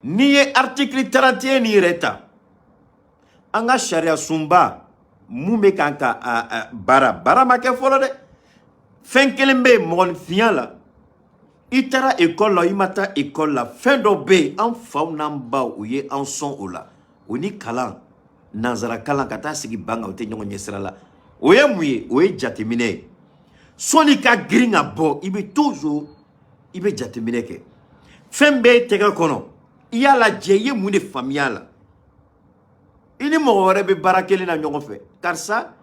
N'i ye article 31 nin yɛrɛ ta, an ka sariya sunba mun bɛ kan ka a baara, baara ma kɛ fɔlɔ dɛ. Fɛn kelen bɛ yen mɔgɔninfinya la, i taara ekɔli la, i ma taa ekɔli la, fɛn dɔ bɛ yen, an faw n'an baw, u ye an sɔn o la. O ni kalan, nanzara kalan, ka taa sigi ban kan, o tɛ ɲɔgɔn ɲɛ sira la. O ye mun ye? O ye jateminɛ ye. Sɔnni ka girin ka bɔ, i bɛ toujours i bɛ jateminɛ kɛ. Fɛn bɛɛ ye tɛgɛ kɔnɔ, i y'a lajɛ, i ye mun de faamuya a la? I ni mɔgɔ wɛrɛ bɛ baara kelen na ɲɔgɔn fɛ, karisa,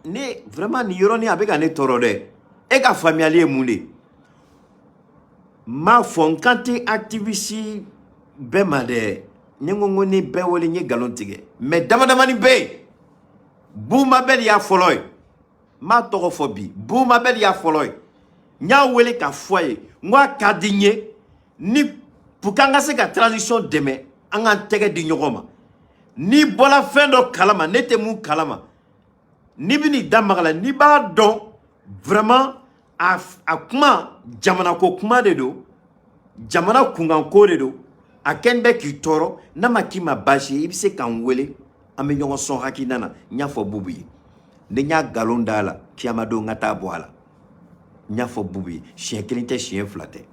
ne vraiment nin yɔrɔnin a bɛ ka ne tɔɔrɔ dɛ, e ka faamuyali ye mun de ye? N m'a fɔ n kan tɛ activiste bɛɛ ma dɛ. Ni n ko n ko ni bɛɛ wele, n ye nkalon tigɛ, mais dama damani bɛ yen. Bumabɛli y'a fɔlɔ ye, n m'a tɔgɔ fɔ bi. Bumabɛli y'a fɔlɔ ye. N y'a wele k'a fɔ a ye, n ko a ka di n ye ni pour que an ka se ka transition dɛmɛ, an k'an tɛgɛ di ɲɔgɔn ma. N'i bɔra fɛn dɔ kalama, ne tɛ mun kalama, n'i bɛ n'i da maga la, n'i b'a dɔn vraiment a kuma jamana ko kuma de don, jamana kunkanko de don, a kɛn bɛ k'i tɔɔrɔ, n'a ma k'i ma baasi ye, i bɛ se k'an wele, an bɛ ɲɔgɔn sɔn hakilina na. N y'a fɔ Bubu ye, ni n y'a nkalon da a la, kiyamadon n ka taa bɔ a la. N y'a fɔ Bubu ye, siɲɛ kelen tɛ, siɲɛ fila tɛ.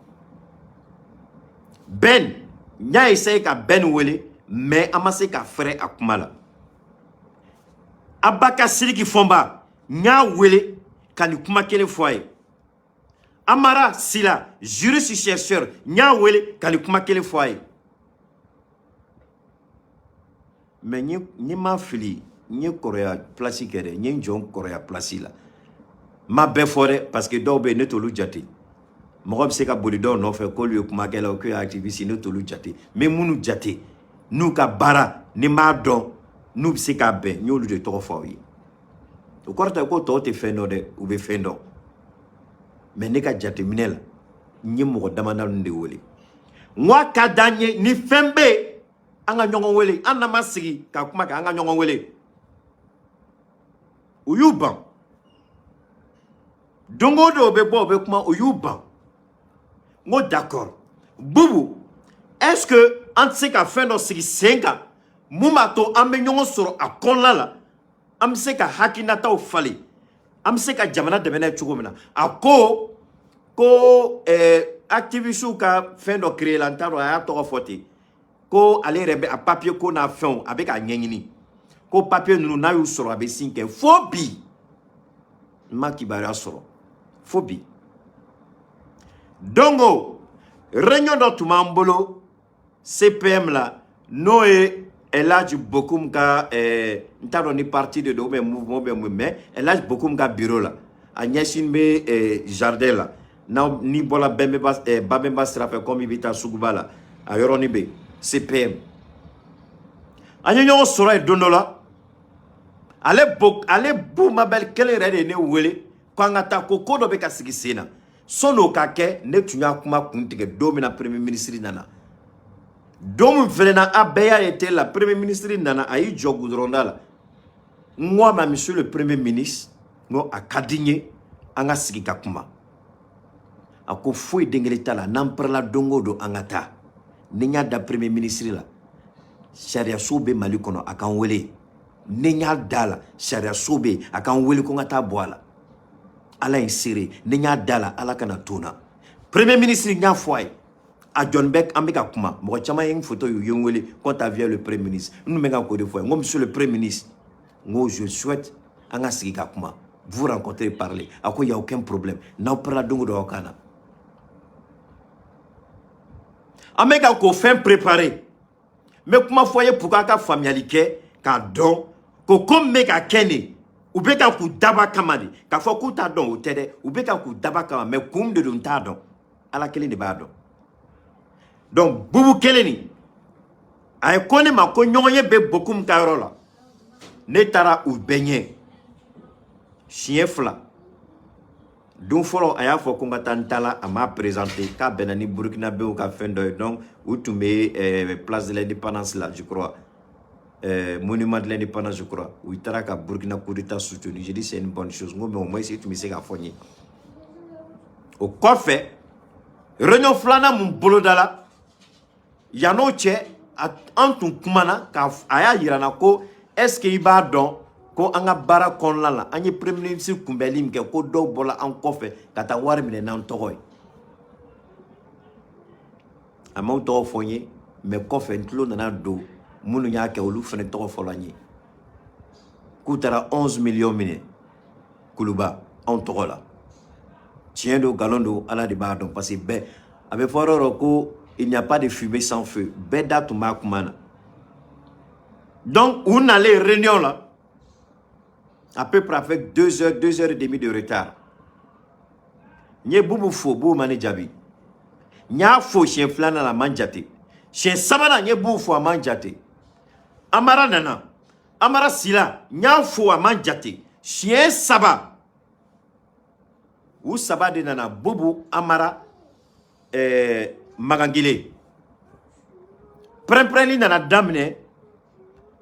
Ben, n y'a essayé ka Ben wele, mais an ma se ka fɛrɛ a kuma la. Abaka Sidiki Fɔnba, n y'a wele ka nin kuma kelen fɔ a ye. Amara Sila, juriste chercheur, n y'a wele ka nin kuma kelen fɔ a ye. Mais n ma fili, n ye kɔrɔya place kɛ dɛ, n ye n jɔ n kɔrɔya place la. N ma bɛɛ fɔ dɛ, parce que dɔw bɛ yen, ne t'olu jate. Mɔgɔ bɛ se ka boli dɔw nɔfɛ k'olu ye kumakɛlaw, k'u ye activiste, ne t'olu jate. N bɛ minnu jate n'u ka baara ni n b'a dɔn n'u bɛ se k'a bɛn, n y'olu de tɔgɔ fɔ aw ye. O kɔrɔ tɛ ko tɔw tɛ fɛn dɔn dɛ, u bɛ fɛn dɔn, mais ne ka jateminɛ la, n ye mɔgɔ damadɔ de wele. N ko a ka d'an ye, ni fɛn bɛ yen, an ka ɲɔgɔn wele, an n'an ma sigi ka kuma kɛ, an ka ɲɔgɔn wele. U y'u ban. Don o don u bɛ bɔ, u bɛ kuma, u y'u ban. N ko d'accord, Bubu, est-ce que an tɛ se ka fɛn dɔ sigi sen kan mun b'a to an bɛ ɲɔgɔn sɔrɔ a kɔnɔna la, an bɛ se ka hakilinataw falen, an bɛ se ka jamana dɛmɛ n'a ye cogo min na? A ko ko activistes ka fɛn dɔ créé la, n t'a dɔn, a y'a tɔgɔ fɔ ten, ko ale yɛrɛ bɛ a papier ko n'a fɛnw, a bɛ k'a ɲɛɲini, ko papier ninnu n'a y'u sɔrɔ, a bɛ sin kɛ. Fo bi n ma kibaruya sɔrɔ, fo bi. Donc réunion dɔ tun b'an bolo CPM la, n'o ye El Hadj Bokum ka n t'a dɔn ni parti de don ou bien mouvement ou bien mun, mais El Hadj Bokum ka bureau la, a ɲɛsin bɛ jardin la. N'aw n'i bɔra Bɛnbɛnba Babɛnba sira fɛ, komi i bɛ taa suguba la, a yɔrɔnin bɛ CPM. An ye ɲɔgɔn sɔrɔ yen don dɔ la. Ale bo, ale Bumabɛli kelen yɛrɛ de ye ne wele ko an ka taa, ko ko dɔ bɛ ka sigi sen na. Sɔn'o ka kɛ, ne tun y'a kuma kun tigɛ don min na premier ministre nana, don min fɛnɛ na, a bɛɛ y'a ye télé la, premier ministre nana, a y'i jɔ goudron da la. N ko a ma: "Monsieur le premier ministre," n ko, "a ka di n ye an ka sigi ka kuma." A ko foyi den kelen t'a la, n'an pɛrɛla don o don, an ka taa. Ni n y'a da premier ministre la, sariyaso bɛ Mali kɔnɔ, a k'an wele. Ni n y'a da la, sariyaso bɛ yen, a k'an wele ko n ka taa bɔ a la. Ala ye seere, ni n y'a da la, Ala kana to n na. Premier ministre, n y'a fɔ a ye, a jɔn bɛ, an bɛ ka kuma. Mɔgɔ caman ye n photo ye, u ye n wele quand t'as vu le premier ministre. N tun bɛ ka k'o de fɔ a ye. N ko: "Monsieur le premier ministre," n ko, "je souhaite an ka sigi ka kuma, vous rencontrer, parler." A ko: "Y a aucun problème, n'aw pɛrɛla don o don, aw ka na." An bɛ ka k'o fɛn préparer. N bɛ kuma fɔ a ye pour que a ka faamuyali kɛ k'a dɔn ko ko min bɛ ka kɛ nin, u bɛ ka k'u daba kama de. K'a fɔ k'u t'a dɔn, o tɛ dɛ, u bɛ ka k'u daba kama, mais kun de don, n t'a dɔn, Ala kelen de b'a dɔn. Donc Bubu kelen nin, a ye ko ne ma ko ɲɔgɔn ye bɛ Bokum ka yɔrɔ la. Ne taara u bɛɛ ɲɛ siɲɛ fila. Don fɔlɔ, a y'a fɔ ko n ka taa, n ta la, a m'a présenté k'a bɛnna ni Burkinabéw ka fɛn dɔ ye. Donc u tun bɛ place de l'Indépendance la, je crois, monument de l'Indépendance, je crois. U taara ka Burkina coup d'état soutenu. J'ai dit: "C'est une bonne chose." N ko: "Mais au moins i tun bɛ se k'a fɔ n ye." O kɔfɛ, réunion filanan mun bolodala, Yann'o cɛ, an tun kumana k'a a y'a yira n na ko est ce que i b'a dɔn ko an ka baara kɔnɔna la, an ye premier ministre kunbɛnli min kɛ, ko dɔw bɔra an kɔfɛ ka taa wari minɛ n'an tɔgɔ ye. A m'aw tɔgɔ fɔ n ye, mais kɔfɛ n tulo nana don minnu y'a kɛ, olu fana tɔgɔ fɔla n ye, k'u taara 11 millions minɛ Kuluba anw tɔgɔ la. Tiɲɛ don, nkalon don, Ala de b'a dɔn, parce que bɛɛ a bɛ fɔ yɔrɔ o yɔrɔ ko il n'y a pas de fumée sans feu. Bɛɛ da tun b'a kuma na. Donc u nalen réunion la, à peu près avec 2 heures, 2h30 de retard, n ye Bubu fo, Bubu ma ne jaabi. N y'a fo siɲɛ filanan la, a man jate. Siɲɛ sabanan, n ye Bubu fo, a man jate. Amara nana, Amara Sila, n y'a fo, a man jate. Siɲɛ saba, u saba de nana, Bubu, Amara, Magangile. Pɛrɛn-pɛrɛnli nana daminɛ.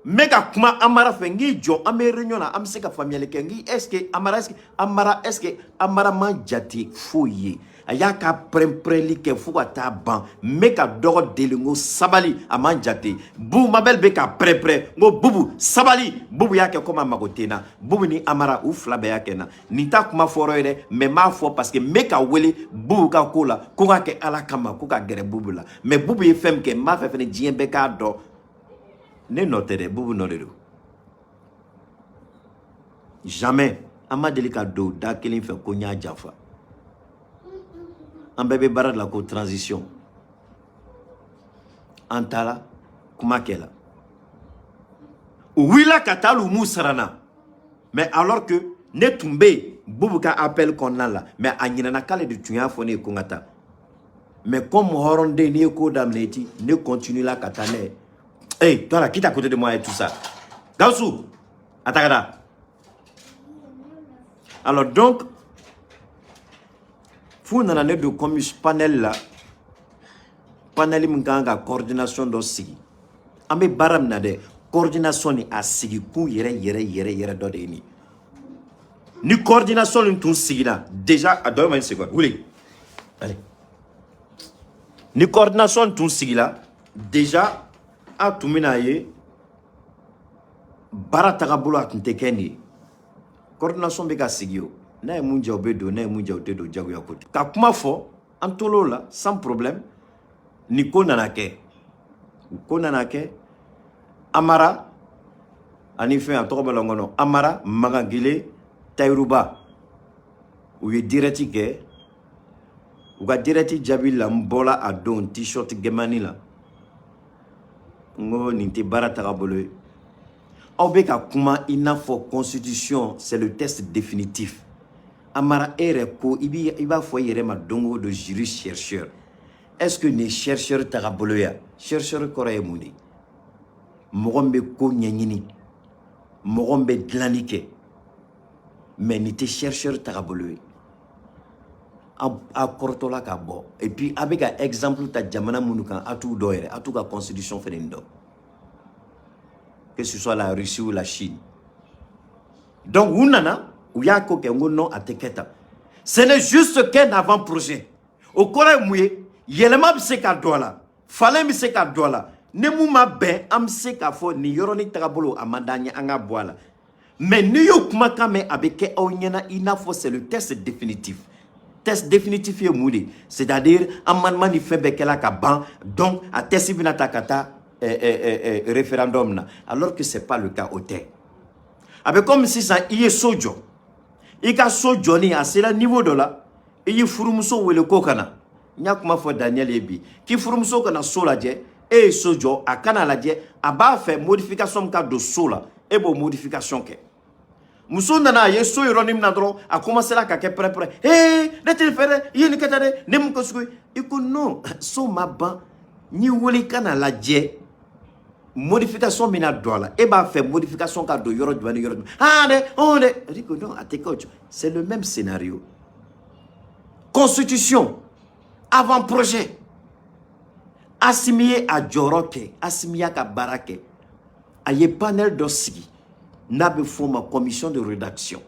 N bɛ ka kuma Amara fɛ, n k'i jɔ, an bɛ réunion na, an bɛ se ka faamuyali kɛ. N k'i est ce que Amara, est ce que Amara, est ce que Amara man jate foyi ye? A y'a ka pɛrɛn-pɛrɛnli kɛ fo ka taa ban. N bɛ ka dɔgɔ deli, n ko sabali, a man jate. Bubu Mabɛl bɛ ka pɛrɛn-pɛrɛn, n ko Bubu sabali. Bubu y'a kɛ komi a mago tɛ n na. Bubu ni Amara, u fila bɛɛ y'a kɛ n na. Nin t'a kuma fɔlɔ ye dɛ, mais n b'a fɔ parce que n bɛ ka wele Bubu ka ko la, ko k'a kɛ Ala kama, ko ka gɛrɛ Bubu la. Mais Bubu ye fɛn min kɛ, n b'a fɛ fɛnɛ diɲɛ bɛɛ k'a dɔn, ne nɔ tɛ dɛ, Bubu nɔ de don. Jamais an ma deli ka don da kelen fɛ ko n y'a janfa. An bɛɛ bɛ baara de la ko transition. An taara kuma kɛ la, u wulila ka taa, hali u m'u sara n na. Mais alors que ne tun bɛ yen Bubu ka appel kɔnɔna la, mais a ɲinɛna k'ale de tun y'a fɔ ne ye ko n ka taa. Mais comme hɔrɔnden, n'i ye ko daminɛ, i ti ne continue la ka taa ne ye. Hey, toi là, quitte à côté de moi et tout ça. Gaussou, Atagada. Alors donc, f'u nana ne don comme panel la, panel min kan ka coordination dɔ sigi. An bɛ baara min na dɛ, coordination ni a sigi kun yɛrɛ yɛrɛ yɛrɛ yɛrɛ dɔ de ye nin. Ni coordination nin tun sigira déjà, a dɔ ma une seconde, wuli. Allez. Ni coordination tun sigila déjà, a tun bɛna ye baara tagabolo a tun tɛ kɛ nin ye. Coordination bɛ ka sigi o, n'a ye mun jɛ, o bɛ don, n'a ye mun jɛ, o tɛ don, jagoya ko tɛ. Ka kuma fɔ, an tor'o la sans problème. Ni ko nana kɛ, ko nana kɛ, Amara ani fɛn a tɔgɔ bɛ la n kɔnɔ, Amara Magangile Tayiruba, u ye direct kɛ. U ka direct jaabi la, n bɔla a don t-shirt gɛmani la, n ko nin tɛ baara tagabolo ye. Aw bɛ ka kuma i n'a fɔ constitution, c'est le texte définitif. Amara, e yɛrɛ ko i b'a fɔ i yɛrɛ ma don o don juriste, chercheur. Est ce que nin chercheur tagabolo ya? Chercheur kɔrɔ ye mun de ye? Mɔgɔ min bɛ ko ɲɛɲini, mɔgɔ min bɛ dilanni kɛ. Mais nin tɛ chercheur tagabolo ye. A kɔrɔtɔla ka bɔ, et puis a bɛ ka exemple ta jamana minnu kan, a t'u dɔn yɛrɛ, a t'u ka constitution fɛnɛ dɔn, que ce soit la Russie ou la Chine. Donc u nana, u y'a ko kɛ, n ko non, a tɛ kɛ tan. Ce n'est juste qu'un avant-projet. O kɔrɔ ye mun ye? Yɛlɛma bɛ se ka don a la, falen bɛ se ka don a la. Ni mun ma bɛn, an bɛ se k'a fɔ nin yɔrɔnin tagabolo a man d'an ye, an ka bɔ a la. Mais n'i y'o kumakan mɛn, a bɛ kɛ aw ɲɛna i n'a fɔ c'est le texte définitif. Texte définitif ye mun de? C'est-à-dire amendement ni fɛn bɛɛ kɛla ka ban, donc a texte bɛna ta ka taa référendum na, alors que c'est pas le cas. O tɛ. A bɛ comme sisan, i ye so jɔ, i ka so jɔni a sera niveau dɔ la, i y'i furumuso wele ko ka na. N y'a kuma fɔ Daniel ye bi, k'i furumuso ka na so lajɛ. E ye so jɔ, a kana lajɛ, a b'a fɛ modification min ka don so la, e b'o modification kɛ. Muso nana, a ye so yɔrɔnin min na dɔrɔn, a commencé ka kɛ pɛrɛn-pɛrɛn: "Ee, ne tɛ nin fɛ dɛ, i ye nin kɛ tan dɛ, ne mun ko sugu ye?" I ko non, so ma ban, n y'i wele i ka na lajɛ, modification bɛna don a la. E b'a fɛ modification ka don yɔrɔ jumɛn ni yɔrɔ jumɛn? Ah dɛ, oh dɛ, i ko non, a tɛ kɛ o cogo. C'est le même scénario. Constitution, avant projet. Assimi ye a jɔyɔrɔ kɛ, Assimi y'a ka baara kɛ. A ye panel dɔ sigi n'a bɛ f'o ma commission de rédaction.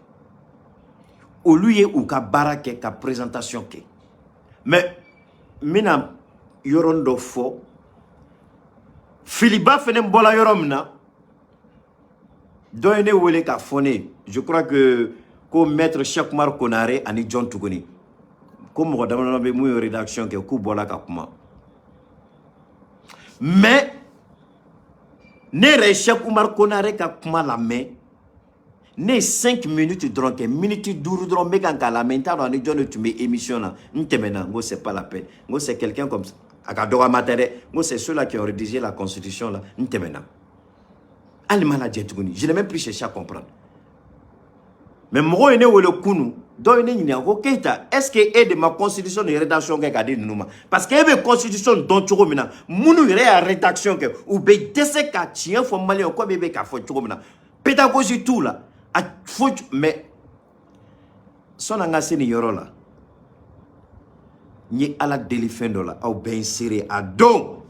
Olu ye u ka baara kɛ ka présentation kɛ. Mais n bɛna yɔrɔnin dɔ fɔ. Filiba fɛnɛ bɔla yɔrɔ min na, dɔ ye ne wele k'a fɔ ne ye, je crois que ko maître Cheikh Oumar Konaré ani John tuguni, ko mɔgɔ damadama bɛ mun ye rédaction kɛ, k'u bɔla ka kuma. Mais ne yɛrɛ ye Cheikh Oumar Konaré ka kuma lamɛn, ne ye 5 minutes dɔrɔn kɛ, minute 5 dɔrɔn n bɛ kan k'a lamɛn. N t'a dɔn ani jɔn de tun bɛ émission na. N tɛmɛna, n ko c'est pas la peine, n ko c'est quelqu'un comme ça, a ka dɔgɔma tɛ dɛ, n ko c'est ceux-là qui ont rédigé la constitution là. N tɛmɛna, hali ma lajɛ tuguni, je n'ai même plus cherché à comprendre. Mais mɔgɔw ye ne wele kunu, dɔw ye ne ɲininka ko Keita, est ce que e de ma constitution de rédaction kɛ k'a di ninnu ma? Parce que e bɛ constitution dɔn cogo min na, minnu yɛrɛ y'a rédaction kɛ, u bɛ dɛsɛ ka tiɲɛ fɔ maliyɛnw komi e bɛ k'a fɔ cogo min na. Pédagogie t'u la a fɔ. Mais sɔnni an ka se nin yɔrɔ la, n ye Ala deli fɛn dɔ la, aw bɛɛ ye n seere. A don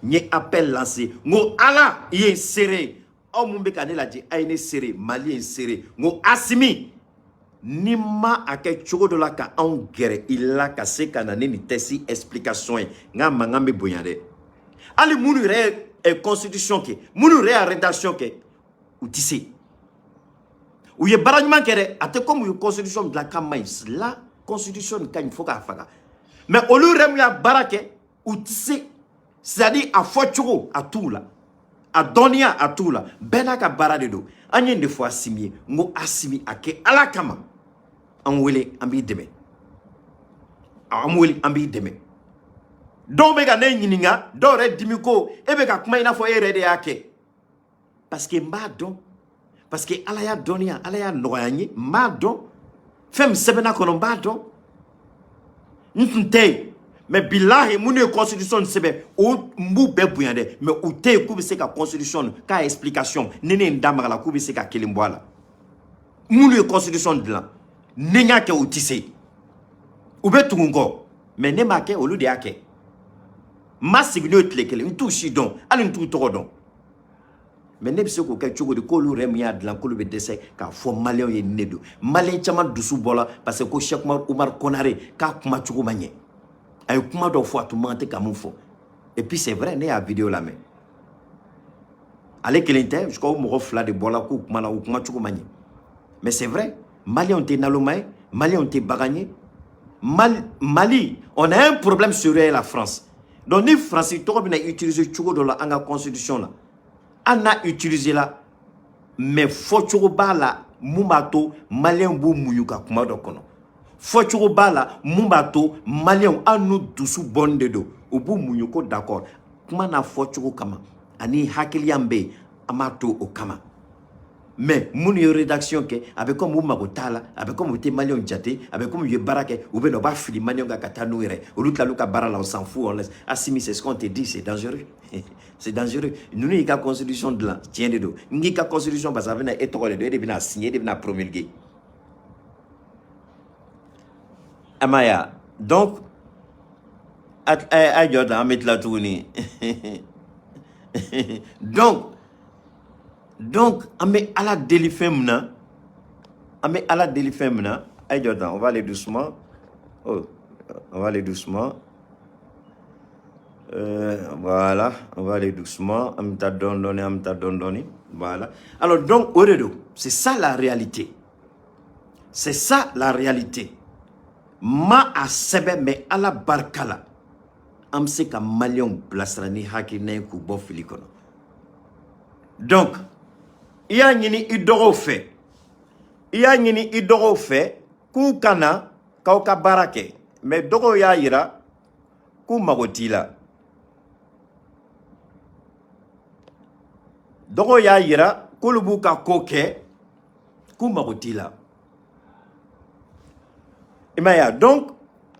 n ye appel lancé, n ko Ala, i ye n seere. Aw mun bɛ ka ne lajɛ, a ye ne seere. Mali ye n seere. N ko Asimi, ni ma a kɛ cogo dɔ la ka anw gɛrɛ i la ka se ka na ni nin texte explication ye, n k'a mankan bɛ bonya dɛ. Hali minnu yɛrɛ ye constitution kɛ, minnu yɛrɛ y'a rédaction kɛ, u tɛ se. U ye baara ɲuman kɛ dɛ, a tɛ komi u ye constitution dilan k'a man ɲi la. Constitution ka ɲi fo k'a faga, mais olu yɛrɛ min y'a baara kɛ, u tɛ se. C'est à dire, a fɔ cogo a t'u la, a dɔnniya a t'u la. Bɛɛ n'a ka baara de don. An ye nin de fɔ Asimi ye, n ko Asimi, a kɛ Ala kama, an wele, an b'i dɛmɛ, an wele, an b'i dɛmɛ. Dɔw bɛ ka ne ɲininka, dɔw yɛrɛ dimi ko e bɛ ka kuma i n'a fɔ e yɛrɛ de y'a kɛ, parce que n b'a dɔn, parce que Ala y'a dɔnniya, Ala y'a nɔgɔya n ye. N b'a dɔn, fɛn min sɛbɛnna kɔnɔ, n b'a dɔn. N tun tɛ yen, mais bilahi, minnu ye constitution sɛbɛn, o n b'u bɛɛ bonya dɛ, mais u tɛ yen k'u bɛ se ka constitution k'a explication ni ne ye n da maga la k'u bɛ se ka kelen bɔ a la. Minnu ye constitution dilan, ni n y'a kɛ, u tɛ se, u bɛ tugu n kɔ. Mais ne m'a kɛ, olu de y'a kɛ. N ma sigi n'o ye tile kelen, n t'u si dɔn, hali n t'u tɔgɔ dɔn. Mais ne bɛ se k'o kɛ cogo di k'olu yɛrɛ min y'a dilan, k'olu bɛ dɛsɛ k'a fɔ maliyɛnw ye? Ne don, maliyɛn caman dusu bɔla parce que ko Cheikh Oumar Konaré k'a kuma cogo ma ɲɛ, a ye kuma dɔw fɔ, a tun man tɛ ka mun fɔ. Et puis c'est vrai, ne y'a vidéo lamɛn, ale kelen tɛ, je crois mɔgɔ fila de bɔla k'u kuma na, u kuma cogo ma ɲɛ. Mais c'est vrai, maliyɛnw tɛ naloma ye, maliyɛnw tɛ bagan ye. Mali, on a un problème sérieux, la France. Donc ni France tɔgɔ bɛna utiliser cogo dɔ la an ka constitution la, hali n'a utiliser la, mais fɔcogo b'a la mun b'a to maliyɛnw b'u muɲu ka kuma dɔ kɔnɔ. Fɔcogo b'a la mun b'a to maliyɛnw, hali n'u dusu bɔnnen de don, u b'u muɲu ko d'accord, kuma n'a fɔcogo kama ani hakiliya bɛ yen, an b'a to o kama. Mais minnu ye rédaction kɛ, a bɛ comme u mago t'a la, a bɛ comme u tɛ maliyɛnw jate, a bɛ comme u ye baara kɛ, u bɛ na, u b'a fili maliyɛnw kan ka taa n'u yɛrɛ. Olu tilal'u ka baara la, on s'en fout, on laisse. Assimi, c'est ce qu'on te dit, c'est dangereux, c'est dangereux. Ninnu y'i ka constitution dilan, tiɲɛ de don. N k'i ka constitution, parce que a bɛna e tɔgɔ de don, e de bɛna signer, e de bɛna promulguer. A ma ye wa? Donc a jɔ tan, an bɛ tila tuguni. Donc an bɛ Ala deli fɛn min na, an bɛ Ala deli fɛn min na. A ye jɔ tan, on va aller doucement. Oh, on va aller doucement. Voilà, on va aller doucement. An bɛ taa dɔɔni dɔɔni, an bɛ taa dɔɔni dɔɔni. Voilà. Alors donc o de don, c'est ça la réalité, c'est ça la réalité. Ma a sɛbɛn, mais Ala barika la, an bɛ se ka maliyɛnw bilasira ni hakilina ye k'u bɔ fili kɔnɔ. Donc i y'a ɲini i dɔgɔw fɛ, i y'a ɲini i dɔgɔw fɛ k'u ka na k'aw ka baara kɛ, mais dɔgɔw y'a yira k'u mago t'i la. Dɔgɔw y'a yira k'olu b'u ka ko kɛ, k'u mago t'i la. I m'a ye wa? Donc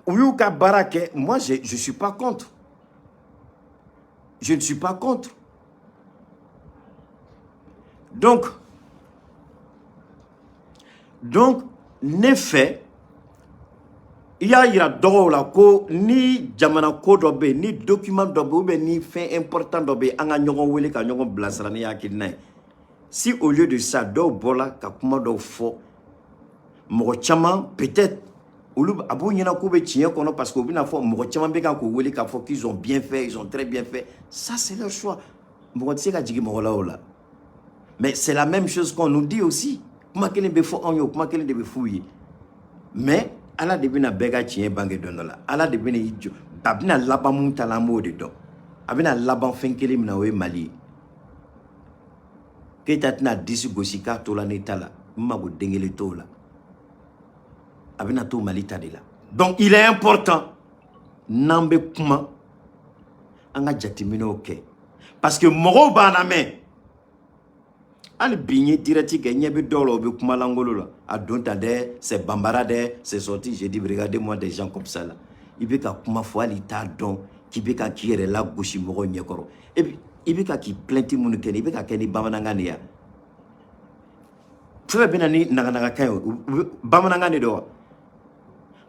u y'u ka baara kɛ. Moi, je suis pas contre, je ne suis pas contre. Donc ne fɛ, i y'a yira dɔgɔw la ko ni jamana ko dɔ bɛ yen, ni document dɔ bɛ yen, ou bien ni fɛn important dɔ bɛ yen, an ka ɲɔgɔn wele ka ɲɔgɔn bilasira ni hakilina ye. Si au lieu de ça, dɔw bɔra ka kuma dɔw fɔ, mɔgɔ caman peut-être olu a b'u ɲɛna k'u bɛ tiɲɛ kɔnɔ, parce que u bɛna fɔ mɔgɔ caman bɛ kan k'u wele k'a fɔ qu'ils ont bien fait, ils ont très bien fait. Ça, c'est leur choix. Mɔgɔ tɛ se ka jigin mɔgɔ la o la. Mais c'est la même chose qu'on nous dit aussi. Kuma kelen bɛ fɔ anw ye, o kuma kelen de bɛ f'u ye. Mais Ala de bɛna bɛɛ ka tiɲɛ bange don dɔ la. Ala de bɛna i jɔ, a bɛna laban mun ta la, an b'o de dɔn. A bɛna laban fɛn kelen min na, o ye Mali ye. Keyita tɛna disi gosi k'a to la ne ta la, n mago den kelen t'o la. A bɛna to Mali ta de la. Donc il est important, n'an bɛ kuma, an ka jateminɛw kɛ, parce que mɔgɔw b'an lamɛn. Hali bi n ye direct kɛ, ɲɛ bɛ dɔw la, u bɛ kuma langolo la. A don ta dɛ, c'est bambara dɛ, c'est sorti. J'ai dit: regardez-moi des gens comme ça là. I bɛ ka kuma fɔ, hali i t'a dɔn k'i bɛ ka k'i yɛrɛ lagosi mɔgɔw ɲɛkɔrɔ. E bi, i bɛ ka k'i plainte minnu kɛ, i bɛ ka kɛ ni bamanankan de ye. Fɛn fɛn bɛ na ni naganagakan ye, bamanankan de don wa?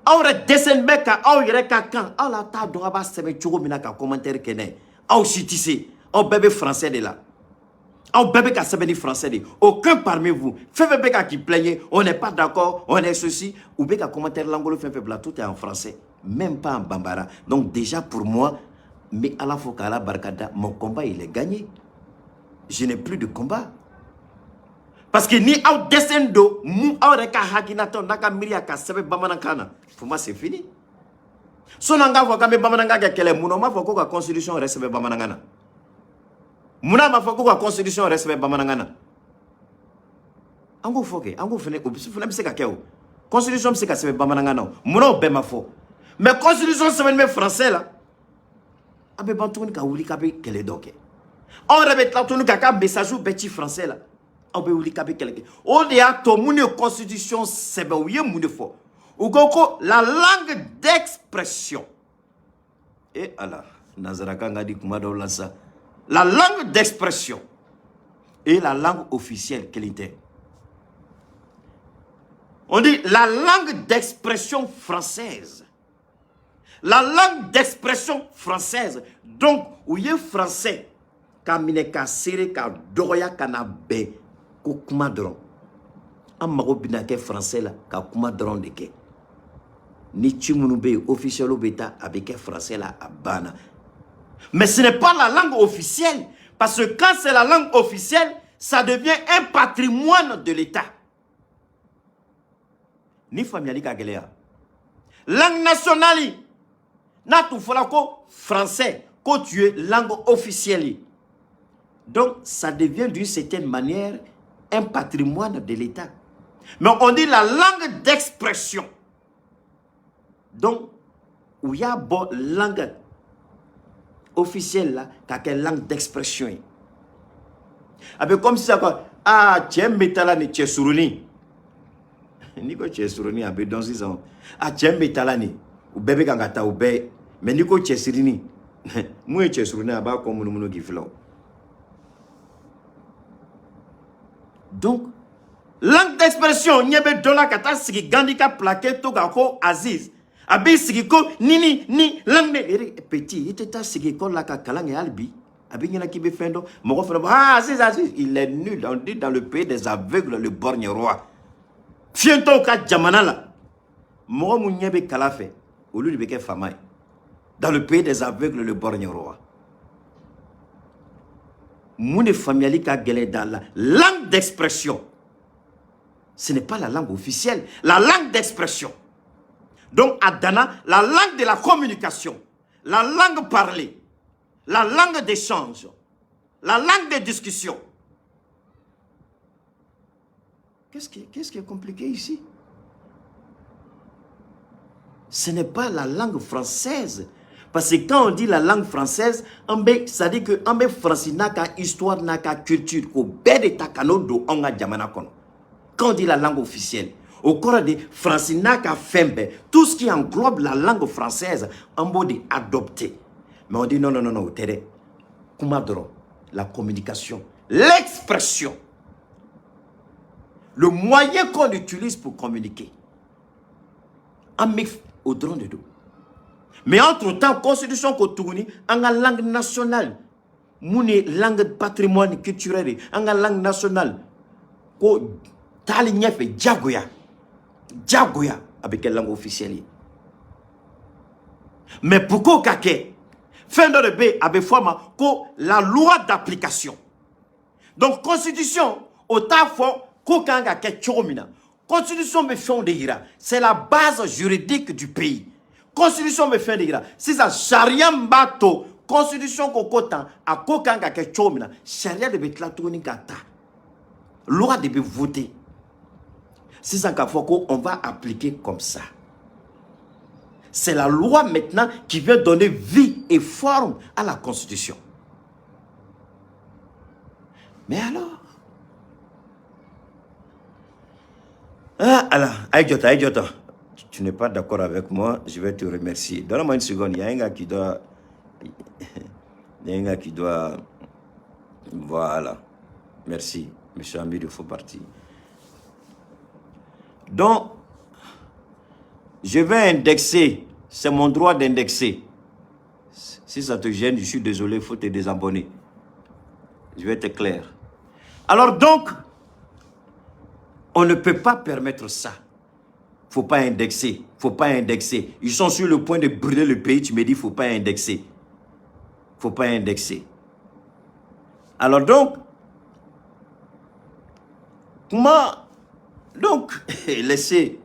Aw yɛrɛ dɛsɛlen bɛ ka aw yɛrɛ ka kan, aw la t'a dɔn a b'a sɛbɛn cogo min na ka commentaire kɛ n'a ye. Aw si tɛ se, aw bɛɛ bɛ français de la, aw bɛɛ bɛ ka sɛbɛn ni français de. Aucun parmi vous, fɛn fɛn bɛ ka k'i plaigner, on n'est pas d'accord, on est ceci, u bɛ ka commentaire langolo fɛn fɛn bila, tout est en français, même pas en bambara. Donc déjà, pour moi, n bɛ Ala fo k'Ala barika da, mon combat, il est gagné. Je n'ai plus de combat. Parce que ni aw dɛsɛlen don mun, aw yɛrɛ ka hakilinataw n'a ka miiriya ka sɛbɛn bamanankan na, pour moi, c'est fini. Sɔnni an k'a fɔ k'an bɛ bamanankan kɛ kɛlɛ, mun na o m'a fɔ ko ka constitution yɛrɛ sɛbɛn bamanankan na? Munna a ma fɔ ko ka constitution yɛrɛ sɛbɛn bamanankan na? An k'o fɔ kɛ, an k'o fɛnɛ, o fɛnɛ bɛ se ka kɛ. O constitution bɛ se ka sɛbɛn bamanankan na. O munna o bɛɛ ma fɔ? Mais constitution sɛbɛnnen bɛ français la, a bɛ ban tuguni ka wuli k'a bɛ kɛlɛ dɔ kɛ. Aw yɛrɛ bɛ tila tuguni k'a ka message bɛɛ ci français la. Aw bɛ wuli k'a bɛ kɛlɛ kɛ. O de y'a to mun ye constitution sɛbɛn, u ye mun de fɔ? U ko ko la langue d'expression. E Ala, nanzarakan ka di kuma dɔw la sa. La langue d'expression et la langue officielle, kelen tɛ. On dit la langue d'expression française, la langue d'expression française. Donc u ye français k'a minɛ k'a seere k'a dɔgɔya ka na bɛn ko kuma dɔrɔn. An mago bɛna kɛ français la ka kuma dɔrɔn de kɛ. Ni ci minnu bɛ yen, officiel bɛ taa, a bɛ kɛ français la, a banna. Mais ce n'est pas la langue officielle, parce que quand c'est la langue officielle, ça devient un patrimoine de l'État. Ni faamuyali ka gɛlɛya. Langue nationale, n'a tun fɔra ko français, ko tu es langue officielle, donc ça devient d'une certaine manière un patrimoine de l'État. Mais on dit la langue d'expression, donc u y'a bɔ langue officielle la k'a kɛ langue d'expression ye. A bɛ comme sisan quoi. Aa, cɛ min bɛ taa la nin, cɛ surunin, n'i ko cɛ surunin, a bɛ dɔn sisan. A cɛ min bɛ taa la nin, u bɛɛ bɛ kan ka taa, u bɛɛ. Mais n'i ko cɛ sirinin, mun ye cɛ surunin? A b'a kɔ munumunu k'i filɛ o. Donc langue d'expression, ɲɛ bɛ dɔ la ka taa sigi Gandhi ka plaqué to kan ko Aziz, a b'i sigi ko ni ni ni langue de. Petit, i tɛ taa sigi école la ka kalan kɛ hali bi, a b'i ɲɛna k'i bɛ fɛn dɔn. Mɔgɔ fana b'a, ah, Aziz, Aziz, il est nul. On dit: dans le pays des aveugles, le borgne roi. Fiyentɔw ka jamana la, mɔgɔ mun ɲɛ bɛ kala fɛ, olu de bɛ kɛ faama ye. Dans le pays des aveugles, le borgne roi. Mun de faamuyali ka gɛlɛn? Dans la langue d'expression, ce n'est pas la langue officielle, la langue d'expression. Donc a danna la langue de la communication, la langue parlée, la langue d'échange, la langue de discussion. Qu'est-ce qui est compliqué ici? Ce n'est pas la langue française. Parce que quand on dit la langue française, c'est-à-dire que an bɛ Faransi n'a ka histoire n'a ka culture k'o bɛɛ de ta ka n'o don anw ka jamana kɔnɔ. Quand on dit la langue officielle, o kɔrɔ de Faransi n'a ka fɛn bɛɛ, tout ce qui englobe la langue française, an b'o de adopter. Mais on dit non, non, non, non, o tɛ dɛ. Kuma dɔrɔn, la communication, l'expression, le moyen qu'on utilise pour communiquer. An bɛ o dɔrɔn de don. Mais entre-temps, constitution ko tuguni, an ka langue nationale, mun ye langue patrimoine culturel ye, an ka langue nationale ko taali ɲɛfɛ, jagoya, jagoya, a bɛ kɛ langue officielle ye. Mais pour k'o ka kɛ, Fɛn dɔ de bɛ yen, a bɛ fɔ a ma ko la loi d'application. Donc constitution, o t'a fɔ ko kan ka kɛ cogo min na. Constitution bɛ fɛnw de yira, c'est la base juridique du pays. Constitution bɛ fɛn de yira. Sisan, sariya min b'a to constitution ko ko tan, a ko kan ka kɛ cogo min na, sariya de bɛ tila tuguni ka ta, loi de bɛ voter sisan k'a fɔ ko on va appliquer comme ça. C'est la loi maintenant qui vient donner vie et forme à la constitution. Mais alors, ah alors, aïe Jota, tu n'es pas d'accord avec moi, je vais te remercier. Donne-moi une seconde, il y a un gars qui doit, il y a un gars qui doit, voilà, merci, monsieur Amir, il faut partir. Donc, je vais indexer, c'est mon droit d'indexer. Si ça te gêne, je suis désolé, il faut te désabonner. Je vais être clair. Alors donc, on ne peut pas permettre ça. Faut pas indexer, faut pas indexer. Ils sont sur le point de brûler le pays, tu me dis, faut pas indexer. Faut pas indexer. Alors donc, comment, donc, laissez.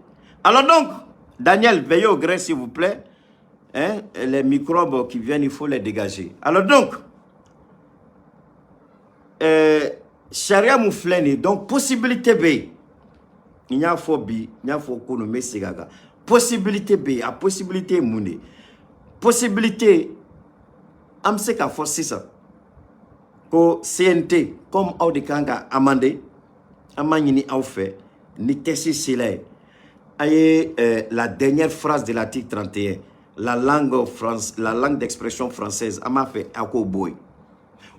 Alors donc, Daniel, veillez au grain, s'il vous plaît. Hein, les microbes qui viennent, il faut les dégager. Alors donc, sariya mun filɛ nin ye, donc possibilité bɛ yen. N y'a fɔ bi, n y'a fɔ kunun, n bɛ segin a kan. Possibilité bɛ yen. A possibilité ye mun de ye? Possibilité, an bɛ se k'a fɔ sisan ko CNT, comme aw de kan ka amender, an b'a ɲini aw fɛ, ni texte sera yen, a ye la dernière phrase de l'article 31, la langue France, la langue d'expression française, an b'a fɛ aw k'o bɔ yen,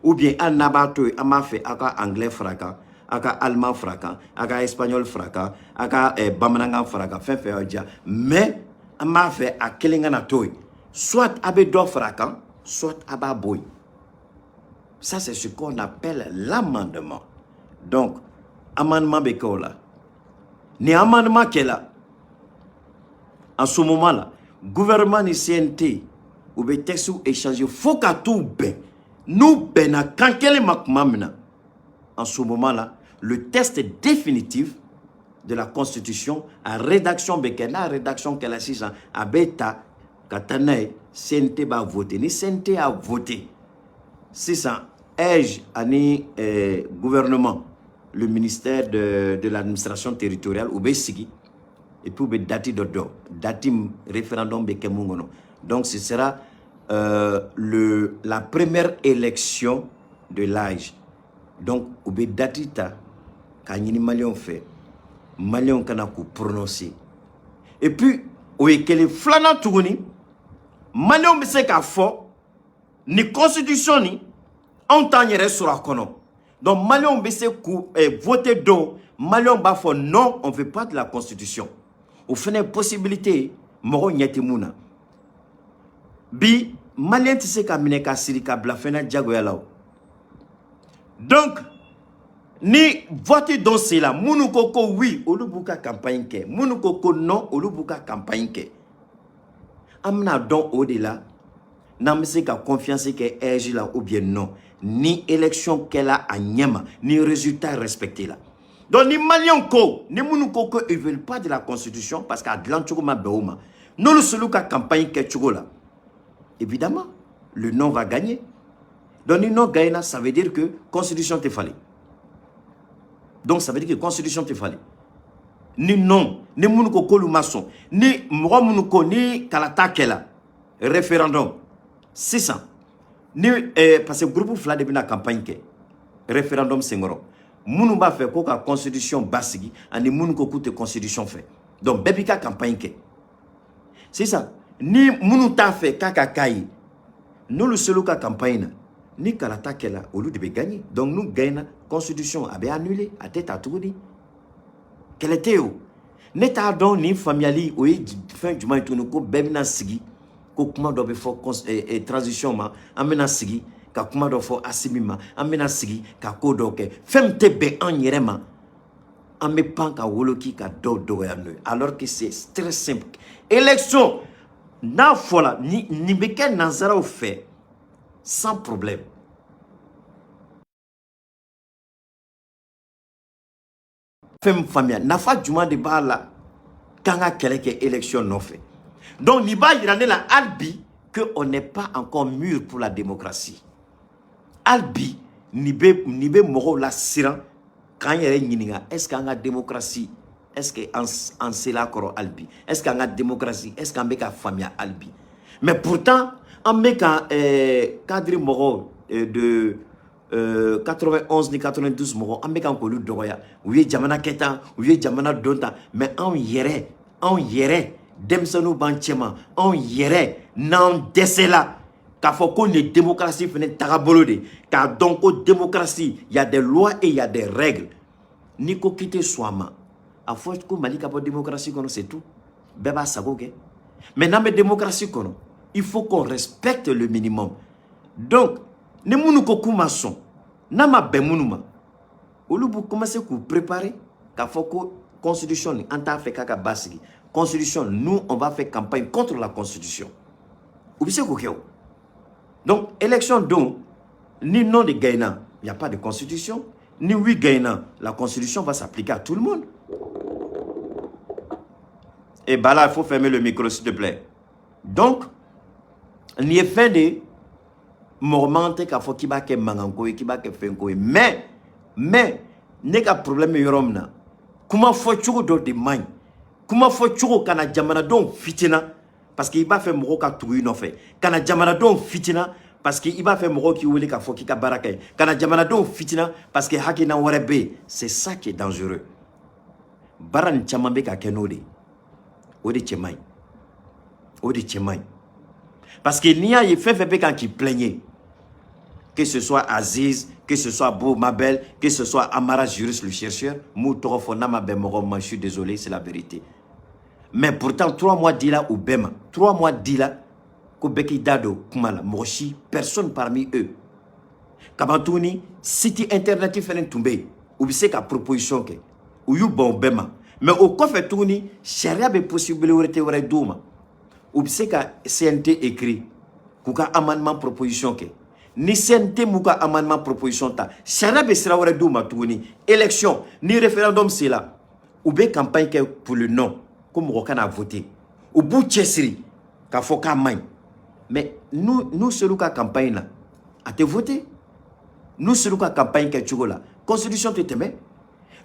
ou bien hali n'a b'a to yen, an b'a fɛ aw ka anglais fara kan, aw ka allemand fara kan, aw ka espagnol fara kan, aw ka bamanankan fara kan, fɛn fɛn y'aw diya. Mais an b'a fɛ a kelen kana to yen, soit a bɛ dɔ fara kan, soit a b'a bɔ yen. Ça, c'est ce qu'on appelle l'amendement. Donc amendement bɛ kɛ o la. Ni amendement kɛla, en ce moment là, gouvernement ni CNT, u bɛ texte échanger fo ka t'u bɛn. N'u bɛnna kan kelen ma tuma min na, en ce moment là, le texte définitif de la constitution, a rédaction bɛ kɛ. N'a rédaction kɛla sisan, a bɛ ta ka taa n'a ye, CNT b'a voter. Ni CNT y'a voter sisan, AIGE ani gouvernement, le ministère de l'administration territoriale, u bɛ sigi et puis u bɛ date dɔ dɔn, date référendum bɛ kɛ mun kɔnɔ. Donc ce sera la première élection de l'AIGE. Donc u bɛ date ta k'a ɲini maliyɛnw fɛ, maliyɛnw kana k'u prononcer. Et puis o ye kelen. Filanan tuguni, maliyɛnw bɛ se k'a fɔ ni constitution ni anw t'an yɛrɛ sɔrɔ a kɔnɔ. Donc maliyɛnw bɛ se k'u voter don, maliyɛnw b'a fɔ non, on veut pas de la constitution. O fana ye possibilité ye, mɔgɔw ɲɛ tɛ mun na. Bi, maliyɛn tɛ se ka minɛ ka siri ka bila fɛn na diyagoya la o. Donc ni vote dɔ sera, minnu ko ko oui, olu b'u ka campagne kɛ, minnu ko ko non, olu b'u ka campagne kɛ. An bɛna dɔn o de la n'an bɛ se ka confiance kɛ AIGE la ou bien non, ni élection kɛla a ɲɛ ma, ni résultat respecté la. Donc ni maliyɛnw ko, ni minnu ko ko ils veulent pas de la constitution parce que a dilan cogo ma bɛn o ma, n'olu selu ka campagne kɛ cogo la, évidemment le non va gagner. Donc ni non gagne, ça veut dire que constitution tɛ falen. Donc ça veut dire que constitution tɛ falen. Ni non, ni minnu ko k'olu ma sɔn, ni mɔgɔ minnu ko, ni kalata kɛla, référendum sisan, ni parce que groupe fila de bɛna campagne kɛ référendum senkɔrɔ, minnu b'a fɛ ko ka constitution basigi ani minnu ko k'u tɛ constitution fɛ. Donc bɛɛ b'i ka campagne kɛ. Sisan, ni minnu t'a fɛ k'a ka k'a ye, n'olu sel'u ka campagne na, ni kalata kɛla, olu de bɛ gagner. Donc n'u gagnera, constitution a bɛ annuler, a tɛ ta tuguni. Kɛlɛ tɛ yen o. Ne t'a dɔn nin faamuyali o ye fɛn jumɛn ye tuguni, ko bɛɛ bɛna sigi ko kuma dɔ bɛ fɔ transition ma, an bɛna sigi ka kuma dɔ fɔ Assimi ma, an bɛna sigi ka ko dɔw kɛ, fɛn min tɛ bɛn an yɛrɛ ma, an bɛ pan ka woloki ka dɔw dɔgɔya n'o ye, alors que c'est très simple. Élection n'a fɔla ni nin bɛ kɛ nanzaraw fɛ. sans problème. Fɛn min faamuya, nafa jumɛn de b'a la k'an ka kɛlɛ kɛ élection nɔfɛ? Donc nin b'a yira ne la hali bi que on n'est pas encore mûr pour la démocratie. Hali bi nin bɛ mɔgɔw la siran k'an yɛrɛ ɲininka: est ce que an ka démocratie, est ce que an sela a kɔrɔ hali bi? Est ce que an ka démocratie, est ce que an bɛ ka faamuya hali bi? Mais pourtant an bɛ ka cadre mɔgɔw de 91 ni 92 mɔgɔ, an bɛ kan k'olu dɔgɔya. U ye jamana kɛ tan, u ye jamana don tan. Mais anw yɛrɛ, anw yɛrɛ denmisɛnninw b'an cɛma, anw yɛrɛ n'an dɛsɛla k'a fɔ ko nin ye démocratie fɛnɛ tagabolo de, k'a dɔn ko démocratie, y a des lois et y a des règles. N'i ko k'i tɛ sɔn a ma, a fɔ ko Mali ka bɔ démocratie kɔnɔ, c'est tout, bɛɛ b'a sago kɛ. Mais n'an bɛ démocratie kɔnɔ, il faut qu'on respecte le minimum. Donc ni minnu ko k'u ma sɔn, n'a ma bɛn minnu ma, olu b'u commencer k'u préparer k'a fɔ ko constitution nin, an t'a fɛ k'a ka basigi. Constitution, nous, on va faire campagne contre la constitution. U bɛ se k'o kɛ o. Donc élection don, ni non de gagnera, il n'y a pas de constitution. Ni oui gagnera, la constitution va s'appliquer à tout le monde. Et bah là, il faut fermer le micro, s'il te plaît. Donc nin ye fɛn de ye, mɔgɔ man tɛ k'a fɔ k'i b'a kɛ mankanko ye, k'i b'a kɛ fɛnko ye. Mais ne ka problème bɛ yɔrɔ min na, kuma fɔcogo dɔ de man ɲi. Kuma fɔcogo kana jamanadenw fitina parce que i b'a fɛ mɔgɔw ka tugu i nɔfɛ, kana jamanadenw fitina parce que i b'a fɛ mɔgɔw k'i wele k'a fɔ k'i ka baara kɛ, kana jamanadenw fitina parce que hakilina wɛrɛ bɛ yen. C'est ça qui est dangereux. Baara nin caman bɛ ka kɛ n'o de ye, o de cɛ man ɲi, o de cɛ man ɲi. Parce que n'i y'a ye fɛn fɛn bɛ kan k'i plaigner, que ce soit Aziz, que ce soit Beau Mabel, que ce soit Amara Juriste le chercheur, m'u tɔgɔ fɔ n'a ma bɛn mɔgɔ ma, je suis désolé, c'est la vérité. Mais pourtant 3 mois dila u bɛɛ ma, 3 mois dila ko bɛɛ k'i da don kuma la, mɔgɔ si, personne parmi eux. Kaban tuguni, site internet fɛnɛ tun bɛ yen, u bɛ se ka proposition kɛ, u y'u ban o bɛɛ ma. Mais o kɔfɛ tuguni, sariya bɛ possibilité wɛrɛ d'u ma, u bɛ se ka CNT écrit k'u ka amendement proposition kɛ. Ni CNT m'u ka amendement proposition ta, sariya bɛ sira wɛrɛ d'u ma tuguni. Élection ni référendum sera, u bɛ campagne kɛ pour le non, ko mɔgɔ kana voter, u b'u cɛsiri k'a fɔ k'a man ɲi. Mais n'u ser'u ka campagne na, a tɛ voter. N'u ser'u ka campagne kɛ cogo la, constitution tɛ tɛmɛ.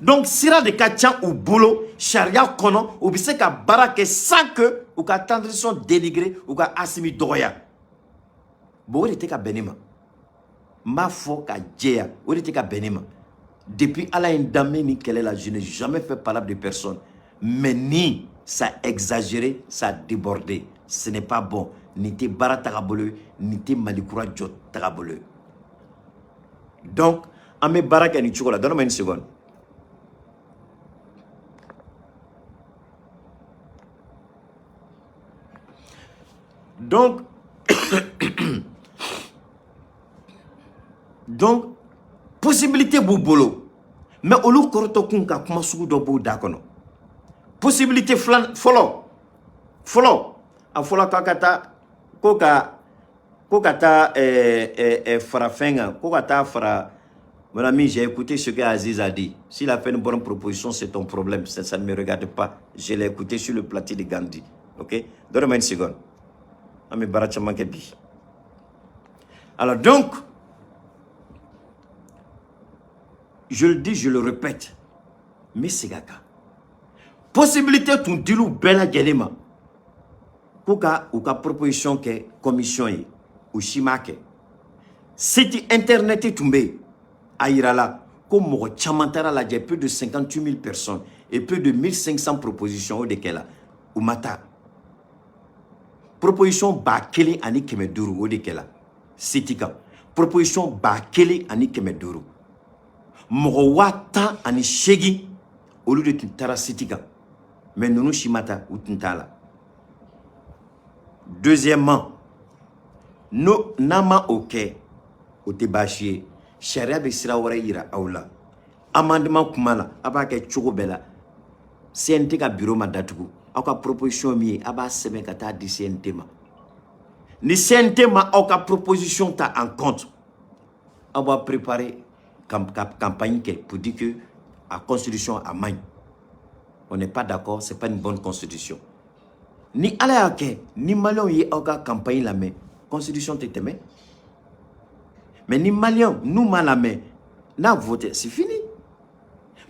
Donc sira de ka ca u bolo sariya kɔnɔ, u bɛ se ka baara kɛ sans que u ka transition dénigrer, u ka Asimi dɔgɔya. Bon, o de tɛ ka bɛn ne ma. N b'a fɔ ka jɛya, o de tɛ ka bɛn ne ma. Depuis Ala ye n danbe nin kɛlɛ la, je n'ai jamais fait palabre de personne, mais ni ça a exagéré, ça a débordé, ce n'est pas bon. Nin tɛ baara tagabolo ye, nin tɛ Mali kura jɔ tagabolo ye. Donc an bɛ baara kɛ nin cogo la. Donne-moi une seconde. Donc possibilité b'u bolo, mais olu kɔrɔtɔ kun ka kuma sugu dɔ b'u da kɔnɔ. Possibilité filan fɔlɔ fɔlɔ, a fɔla k'a ka taa ko ka taa fara fɛn kan, ko ka taa fara. Mon ami, j'ai écouté ce que Aziz a dit. S'il a fait une bonne proposition, c'est ton problème. Ça ne me regarde pas. Je l'ai écouté sur le plateau de Gandhi. Ok? Donne-moi une seconde. An bɛ baara caman kɛ bi. Alors donc, je le dis, je le répète, n bɛ segin a kan. Possibilité tun dil'u bɛɛ lajɛlen ma ko ka u ka proposition kɛ commission ye, u si m'a kɛ. Site internet tun bɛ yen, a yirala ko mɔgɔ caman taara lajɛ, plus de 58 000 personnes et plus de 1500 propositions, o de kɛla. U ma taa. Proposition 1500, o de kɛla site kan. Proposition 1500, mɔgɔ 18,000, olu de tun taara site kan. Mais ninnu si ma taa, u tun t'a la. Deuxièmement, no n'an ma o kɛ, o tɛ baasi ye. Sariya bɛ sira wɛrɛ yira aw la. Amendement kuma la, a b'a kɛ cogo bɛɛ la. CNT ka bureau ma datugu. Aw ka proposition min ye, a b'a sɛbɛn ka taa di CNT ma. Ni CNT ma aw ka proposition ta en compte, aw b'a préparer campagne kɛ pour dire que a constitution a man ɲi, on n'est pas d'accord, c'est pas une bonne constitution. Ni Ala y'a kɛ ni Maliyɛnw ye aw ka campagne lamɛn, constitution tɛ tɛmɛ. Mais ni Maliyɛnw n'u m'a lamɛn, n'a voté, c'est fini.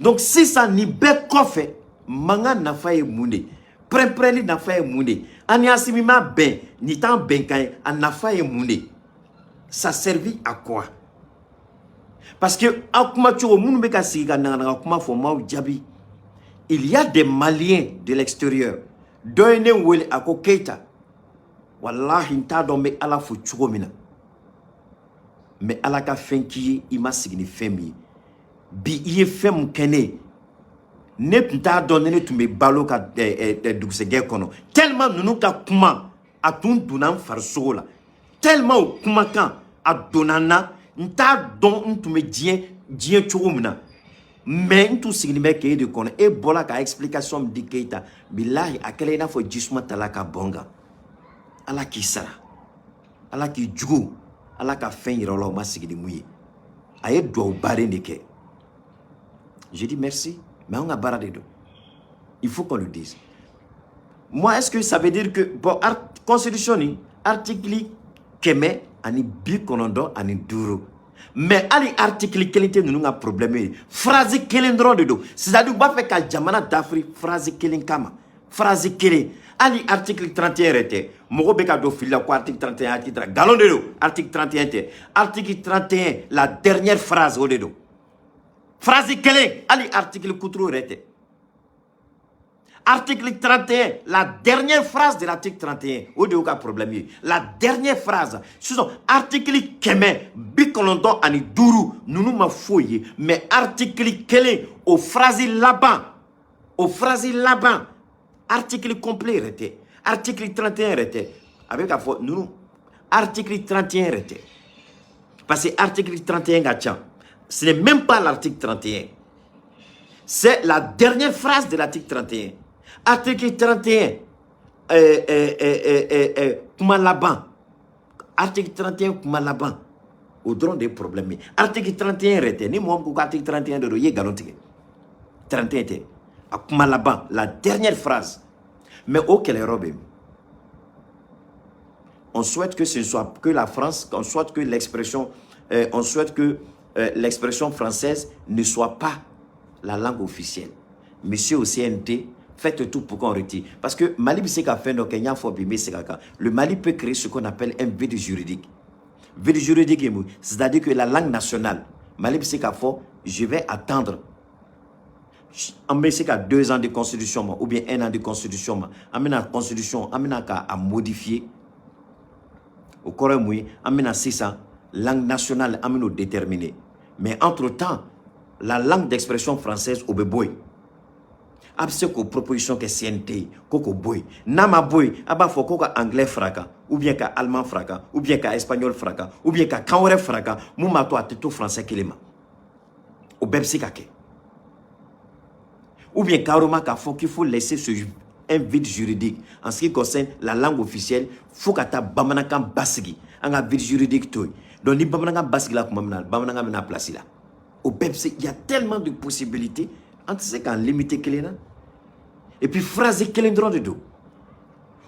Donc sisan, nin bɛɛ kɔfɛ, mankan nafa ye mun de ye? Pɛrɛn-pɛrɛnli nafa ye mun de ye? An ni Asimi ma bɛn, nin t'an bɛnkan ye, a nafa ye mun de ye? Ça servit à quoi? Parce que aw kuma cogo, minnu bɛ ka sigi ka naganaga kuma fɔ, m'aw jaabi. Il y a des Maliens de l'extérieur. Dɔ ye ne wele, a ko: "Keyita, walahi, n t'a dɔn n bɛ Ala fo cogo min na, mais Ala ka fɛn k'i ye, i ma sigi ni fɛn min ye. Bi i ye fɛn mun kɛ ne ye, ne tun t'a dɔn ni ne tun bɛ balo ka dugusɛgɛ kɔnɔ, tellement ninnu ka kuma a tun donna n farisogo la, tellement o kumakan a donna n na, n t'a dɔn n tun bɛ diɲɛ cogo min na. Mais n tun sigilen bɛ k'e de kɔnɔ. E bɔra ka explication min di, Keyita, bilahi, a kɛla i n'a fɔ jisuma tala ka bɔn n kan. Ala k'i sara, Ala k'i jugu, Ala ka fɛn yira o la, o ma sigi ni mun ye." A ye duwawu baden de kɛ. J'ai dit merci, mais an ka baara de don, il faut qu'on le dise. Moi, est-ce que ça veut dire que bon, constitution ni article 195, mais hali article kelen tɛ ninnu ka problème ye, phrase kelen dɔrɔn de don. C'est à dire u b'a fɛ ka jamana dafiri phrase kelen kama, phrase kelen. Hali article 31 yɛrɛ tɛ. Mɔgɔ bɛ ka don fili la ko article 31, article 31, nkalon de don. Article 31 tɛ. Article 31, la dernière phrase, o de don, phrase kelen. Hali article kuturu yɛrɛ tɛ. Article 31, la dernière phrase de l'article 31, o de y'u ka problème ye. La dernière phrase. Sisan, article 195, ninnu ma foyi ye, mais article kelen, o phrase laban, o phrase laban, article complet yɛrɛ tɛ, article 31 yɛrɛ tɛ. A bɛ k'a fɔ ninnu article 31 yɛrɛ tɛ, parce que article 31 ka ca. Ce n'est même pas l'article 31, c'est la dernière phrase de l'article 31. Article 31, kuma laban, article 31 kuma laban, o dɔrɔn de ye problème ye. Article 31 yɛrɛ tɛ. Ni mɔgɔ min ko ko article 31 de don, i ye nkalon tigɛ. 31 tɛ, a kuma laban, la dernière phrase. Mais o kɛlɛyɔrɔ bɛ min? On souhaite que ce soit que la France, on souhaite que l'expression, on souhaite que l'expression française ne soit pas la langue officielle. Monsieur au CNT, faites tout pour qu'on retire. Parce que Mali bɛ se ka fɛn dɔ kɛ, n y'a fɔ bi, n bɛ segin a kan. Le Mali peut créer ce qu'on appelle un vide juridique. Vide juridique ye mun? C'est-à-dire que la langue nationale, Mali bɛ se k'a fɔ: je vais attendre, an bɛ se ka 2 ans de constitution ma, ou bien un an de constitution ma, an bɛna constitution, an bɛna ka a modifier. O kɔrɔ ye mun ye? An bɛna sisan langue nationale, an bɛn'o déterminer, mais entre temps, la langue d'expression française, o bɛ bɔ yen. A bɛ se k'o proposition kɛ CNT ye ko k'o bɔ yen. N'a ma bɔ yen, a b'a fɔ ko ka anglais fara a kan, ou bien ka allemand fara a kan, ou bien ka espagnol fara a kan, ou bien ka kan wɛrɛ fara a kan, mun b'a to a tɛ to français kelen ma. O bɛɛ bɛ se ka kɛ. Ou bien carrément k'a fɔ qu'il faut laisser un vide juridique en ce qui concerne la langue officielle fo ka taa bamanankan basigi, an ka vide juridique to yen. Donc ni bamanankan basigila tuma min na, bamanankan bɛna place la. O bɛɛ bɛ se. Il y a tellement de possibilités, an tɛ se k'an limiter kelen na. Et puis phrase kelen dɔrɔn de don.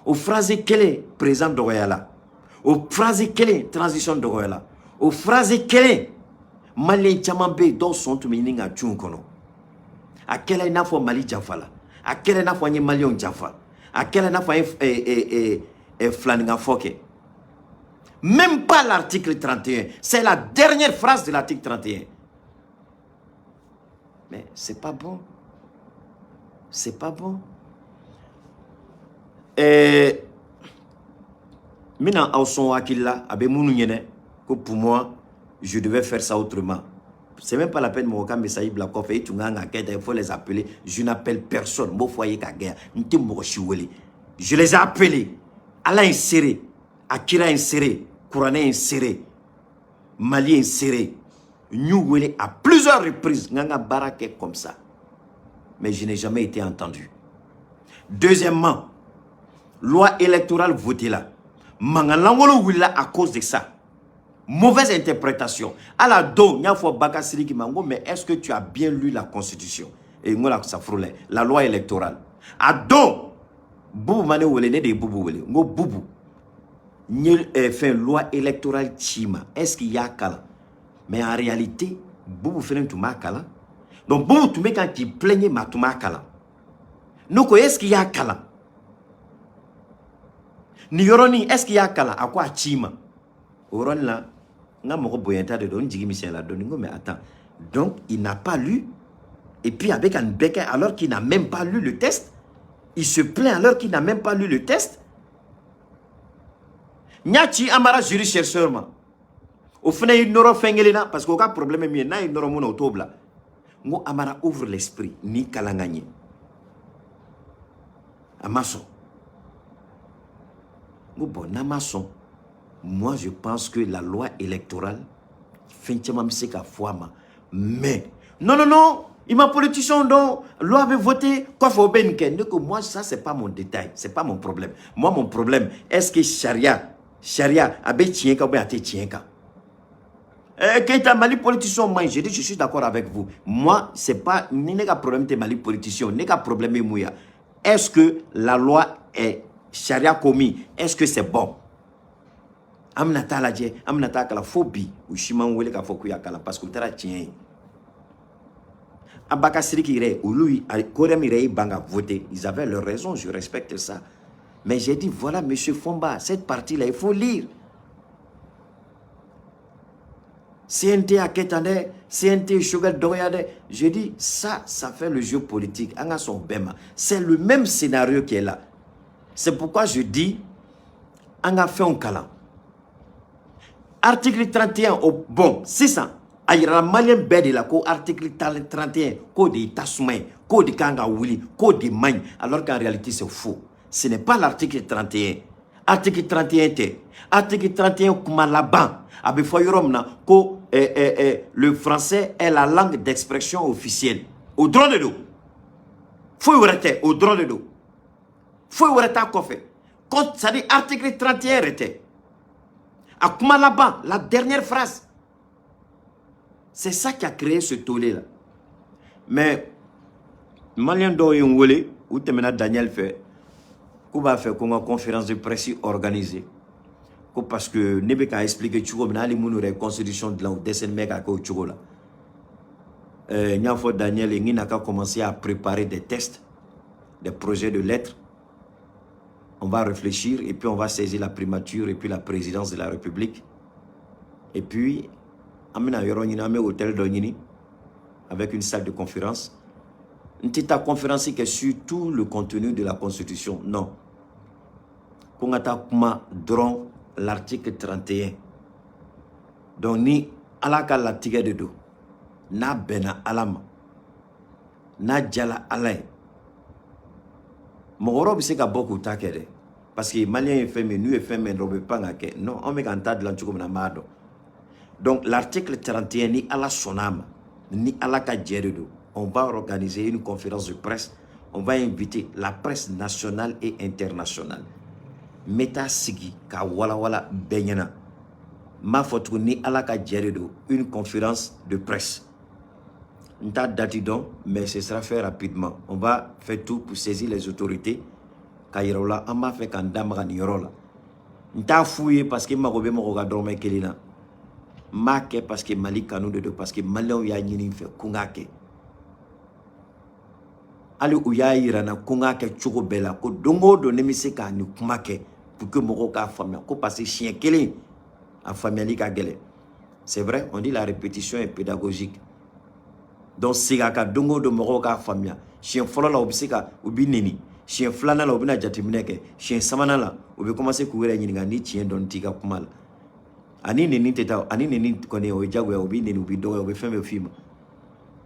O phrase kelen, président dɔgɔyala. O phrase kelen, transition dɔgɔyala. O phrase kelen, Maliyɛn caman bɛ yen, dɔw sɔn tun bɛ ɲini ka cun kɔnɔ. A kɛla i n'a fɔ Mali janfa la, a kɛra i n'a fɔ an ye Maliyɛnw janfa, a kɛra i n'a fɔ an ye filaninkanfɔ kɛ. Même pas l'article 31, c'est la dernière phrase de l'article 31. Mais c'est pas bon, c'est pas bon. N bɛna aw sɔn hakili la, a bɛ minnu ɲɛnɛ ko pour moi, je devais faire ça autrement. C'est même pas la peine mɔgɔ ka message bila kɔfɛ, i tun kan ka kɛ tan, il faut les appeler. Je n'appelle personne. N b'o fɔ a ye ka gɛya, n tɛ mɔgɔ si wele. Je les ai appelés. Ala ye n seere, a kira ye n seere, kuranɛ ye n seere, Mali ye n seere. N y'u wele à plusieurs reprises, n ka baara kɛ comme ça, mais je n'ai jamais été entendu. Deuxièmement, loi électorale votée là, Mankan lankolon wulila à cause de ça. Mauvaise interprétation. À la don, n y'a fɔ Baka Sidiki ma, n ko mais est-ce que tu as bien lu la constitution? Et n ko la safurulɛ, la loi électorale. A don, Bubu ma ne wele, ne de ye Bubu wele. N ko Bubu, n ye fɛn loi électorale ci ma, est-ce qu'il y'a kalan? Mais en réalité, Bubu fɛnɛ tun b'a kalan. Donc Bubu tun bɛ kan k'i plaigner, mais a tun b'a kalan. Ne ko est-ce qu'il y'a kalan? Nin yɔrɔnin, est-ce qu'il y'a kalan? A ko a ci ma. O yɔrɔnin la, n ka mɔgɔ bonyata de don, n jigi misɛnyala dɔɔni. N ko mais attends, donc il n'a pas lu et puis a bɛ ka nin bɛɛ kɛ alors qu'il n'a même pas lu le texte. Il se plaint alors qu'il n'a même pas lu le texte. N y'a ci Amara jury chercheur ma, o fana y'i nɔrɔ fɛn kelen na, parce que o ka problème ye min ye, n'a y'i nɔrɔ mun na, o t'o bila. N ko Amara, ouvre l'esprit, ni kalan ka ɲɛ. A ma sɔn. N ko bon, n'a ma sɔn, moi je pense que la loi électorale, fɛn caman bɛ se ka fɔ a ma. Mais non, non, non, i ma politicien dɔn, loi bɛ voter kɔfɛ, o bɛ nin kɛ. Ne ko moi, ça c'est pas mon détail, c'est pas mon problème. Moi, mon problème, est-ce que sariya a bɛ tiɲɛ kan ou bien a tɛ tiɲɛ kan? Keita, Mali politicien man ɲi. Je dis, je suis d'accord avec vous. Moi, c'est pas ni ne ka problème tɛ Mali politicien, ne ka problème ye mun ye? Est-ce que la loi est sariya ko min, est-ce que c'est bon? An bɛna taa lajɛ, an bɛna taa kalan. Fo bi, u si m'an wele k'a fɔ k'u y'a kalan, parce que u taara tiɲɛ ye. Abaka Sidiki yɛrɛ, olu COREM yɛrɛ y'i ban ka voter. Ils avaient leur raison, je respecte ça, mais j'ai dit voilà, monsieur Fomba, cette partie là il faut lire. CNT a kɛ tan dɛ, CNT Choguel dɔgɔya dɛ. J'ai dit ça, ça fait le jeu politique. An ka sɔn bɛɛ ma, c'est le même scénario qui est là. C'est pourquoi je dis an ka fɛnw kalan. Article 31 o, bon, sisan a yirala malien bɛɛ de la ko article 31 k'o de ye tasuma ye, k'o de kan ka wuli, k'o de man ɲi, alors qu'en réalité c'est faux. Ce n'est pas l'article 31. Article 31 tɛ. Article 31 kuma laban a bɛ fɔ yɔrɔ min na ko le français est la langue d'expression officielle, o dɔrɔn de don, foyi wɛrɛ tɛ. O dɔrɔn de don, foyi wɛrɛ t'a kɔfɛ. C'est à dire article 31 yɛrɛ tɛ. A kuma laban, la dernière phrase, c'est ça qui a créé ce tollé là. Mais malien dɔw ye n wele, u tɛmɛna Daniel fɛ, k'u b'a fɛ ko n ka conférence de presse organiser, ko parce que ne bɛ k'a expliquer cogo min na, hali minnu yɛrɛ ye constitution dilan, u dɛsɛlen bɛ k'a kɛ o cogo la. N y'a fɔ Daniel ye n n'a ka commencer à préparer des textes, des projets de lettres. On va réfléchir et puis on va saisir la primature et puis la présidence de la République. Et puis an bɛna yɔrɔ ɲini, an bɛ hôtel dɔ ɲini avec une salle de conférence. N tɛ taa conférence kɛ sur tout le contenu de la constitution, non. Ko n ka taa kuma dɔrɔn l'article 31. Donc ni Ala ka latigɛ de don, n'a bɛnna Ala ma, n'a jala Ala ye, mɔgɔ wɛrɛw bɛ se ka bɔ k'u ta kɛ dɛ, parce que malien ye fɛn min, n'u ye fɛn min dɔrɔn, u bɛ pan ka kɛ. Non, anw bɛ k'an ta dilan cogo min na, an b'a dɔn. Donc l'article 31, ni Ala sɔnna a ma, ni Ala ka jɛ de don, on va organiser une conférence de presse. On va inviter la presse nationale et internationale. N bɛ taa sigi k'a walawala bɛɛ ɲɛna. N b'a fɔ tuguni, ni Ala ka jɛ de don, une conférence de presse. N t'a date dɔn, mais ce sera fait rapidement. On va faire tout pour saisir les autorités k'a yira u la an b'a fɛ k'an da maga nin yɔrɔ la. N t'a f'u ye parce que n mago bɛ mɔgɔ ka dɔrɔmɛ kelen na. N b'a kɛ parce que Mali kanu de don, parce que maliyɛnw y'a ɲini n fɛ ko n k'a kɛ. Hali u y'a yira n na ko n k'a kɛ cogo bɛɛ la, ko don o don ne bɛ se k'a ni kuma kɛ pour que mɔgɔw k'a faamuya, ko parce que siɲɛ kelen a faamuyali ka gɛlɛn. C'est vrai, on dit la répétition est pédagogique. Donc segin a kan don o don, mɔgɔw k'a faamuya. Siɲɛ fɔlɔ la, u bɛ se ka u b'i neni. Siɲɛ filanan la, u bɛna jateminɛ kɛ. Siɲɛ sabanan la, u bɛ commencer k'u yɛrɛ ɲininka ni tiɲɛ dɔɔni t'i ka kuma la. Ani neni tɛ taa, ani neni kɔni, o ye diyagoya. U b'i neni, u b'i dɔgɔya, u bɛ fɛn bɛɛ f'i ma.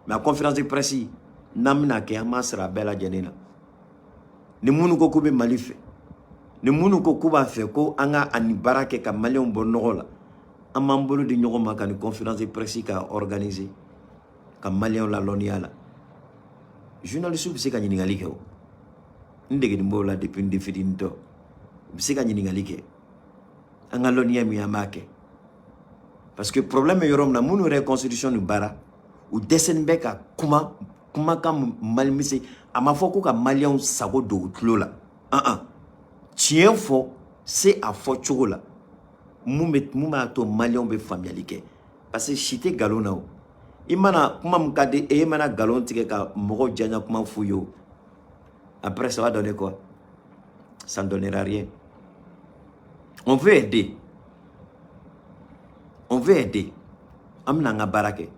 Mais a conférence de presse n'an bɛna kɛ, an b'a sara a bɛɛ lajɛlen na. Ni minnu ko k'u bɛ Mali fɛ, ni minnu ko k'u b'a fɛ ko an ka ani baara kɛ ka maliyɛnw bɔ nɔgɔ la, an b'an bolo di ɲɔgɔn ma ka nin conférence de presse ka organiser ka maliyɛnw lalɔnniya la. Journaliste bɛ se ka ɲininkali kɛ. O n degeni b'o la depuis n den fitinin tɔ. U bɛ se ka ɲininkali kɛ. An ka lɔnniya min, an b'a kɛ, parce que problème bɛ yɔrɔ min na, minnu yɛrɛ ye constitution nin baara, u dɛsɛlen bɛ ka kuma kumakan mali mise. A ma fɔ ko ka Maliyɛnw sago don u tulo la, an an tiɲɛ fɔ se a fɔ cogo la mun bɛ mun b'a to Maliyɛnw bɛ faamuyali kɛ, parce que si tɛ nkalon na. O i mana kuma min ka di e mana nkalon tigɛ ka mɔgɔw diyaɲa kuma f'u ye, o après, ça va donner quoi? Ça ne donnera rien. On veut aider, on veut aider. An bɛna an ka baara kɛ.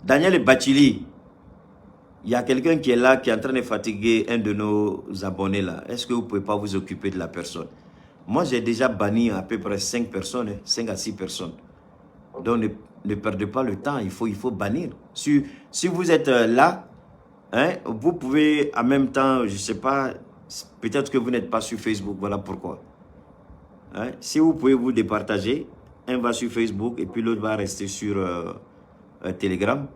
Daniel Bachili, il y a quelqu'un qui est là, qui est en train de fatiguer un de nos abonnés là. Est-ce que vous ne pouvez pas vous occuper de la personne? Moi, j'ai déjà banni à peu près 5 personnes, 5 à 6 personnes. Donc, ne perdez pas le temps, il faut bannir. Si vous êtes là, hein, vous pouvez en même temps, je ne sais pas, peut-être que vous n'êtes pas sur Facebook, voilà pourquoi. Hein, si vous pouvez vous départager, un va sur Facebook et puis l'autre va rester sur Telegram.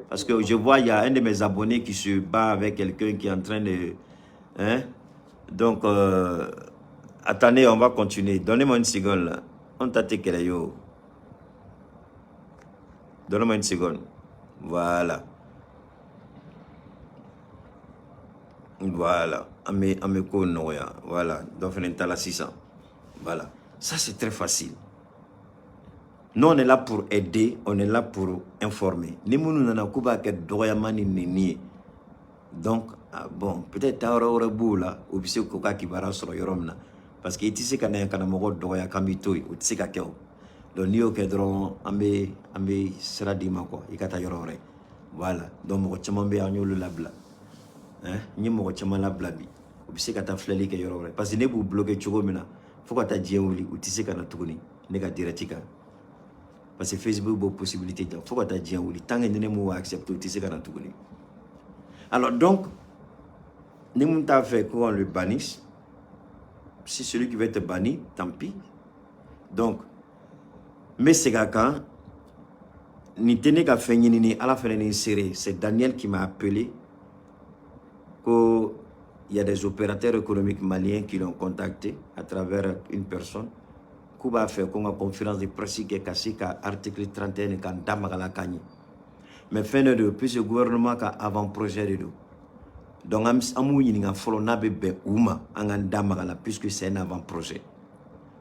Parce que je vois, il y a un de mes abonnés qui se bat avec quelqu'un qui est en train de. Hein? Donc, attendez, on va continuer. Donnez-moi une seconde là. On t'a yo. Donnez-moi une seconde. Voilà. Voilà. Ameko Noya. Voilà. Donc, on est 600. Voilà. Ça, c'est très facile. Nous, on est là pour aider, on est là pour informer. Ni minnu nana k'u b'a kɛ dɔgɔyama ni nɛni ye, donc ah, bon, peut-être taa yɔrɔ wɛrɛ b'o la, u bɛ se k'u ka kibaruya sɔrɔ yɔrɔ min na, parce que i tɛ se ka na yan ka na mɔgɔw dɔgɔya k'an b'i to yen, o tɛ se ka kɛ o. Donc n'i y'o kɛ dɔrɔn, an bɛ sira d'i ma quoi, i ka taa yɔrɔ wɛrɛ. Voilà. Donc mɔgɔ caman bɛ yen, an y'olu labila, hein. N ye mɔgɔ caman labila bi, u bɛ se ka taa filɛli kɛ yɔrɔ wɛrɛ, parce que ne b'u bloquer cogo min na, fo ka taa diɲɛ wuli, u tɛ se ka na tuguni ne ka direct kan, parce que Facebook b'o possibilité di, fo ka taa diɲɛ wuli, tant que ni ne m'o accepter, u tɛ se ka na tuguni. Alors donc, ni mun t'a fɛ qu'on le bannisse, si celui qui veut être banni, tant pis. Donc n bɛ segin a kan, nin tɛ ne ka fɛn ɲinini, Ala fana ni n seere. C'est Daniel qui m'a appelé ko il y a des opérateurs économiques maliens qui l'ont contacté à travers une personne k'u b'a fɛ ko n ka conférence de presse kɛ ka se ka article 31 ka n da maga la ka ɲɛ. Mais fɛn dɔ de don, puisque gouvernement ka avant projet de don, donc an b'u ɲininka fɔlɔ n'a bɛ bɛn u ma an k'an da maga la, puisque c'est un avant projet.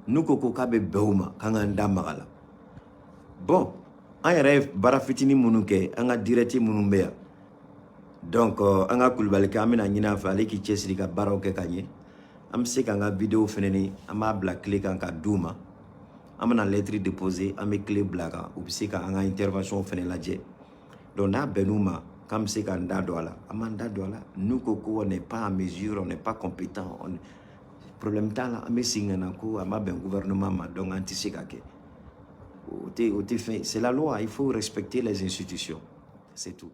N'u ko k'a bɛ bɛn u ma k'an k'an da maga la, bon, an yɛrɛ ye baara fitinin minnu kɛ, an ka direct minnu bɛ yan, donc an ka Kulubalikɛ, an bɛna ɲini a fɛ ale k'i cɛsiri ka baaraw kɛ ka ɲɛ. An bɛ se k'an ka vidéo fɛnɛ ni an b'a bila clé kan ka d'u ma. An bɛna lettre déposer, an bɛ clé bila kan, u bɛ se ka an ka intervention fɛnɛ lajɛ. Donc n'a bɛnn'u ma k'an bɛ se k'an da don a la, an b'an da don a la. N'u ko ko on n'est pas en mesure, on n'est pas compétent, on problème t'a la, an bɛ segin ka na ko a ma bɛn gouvernement ma, donc an tɛ se ka kɛ. O tɛ fɛn, c'est la loi, il faut respecter les institutions, c'est tout.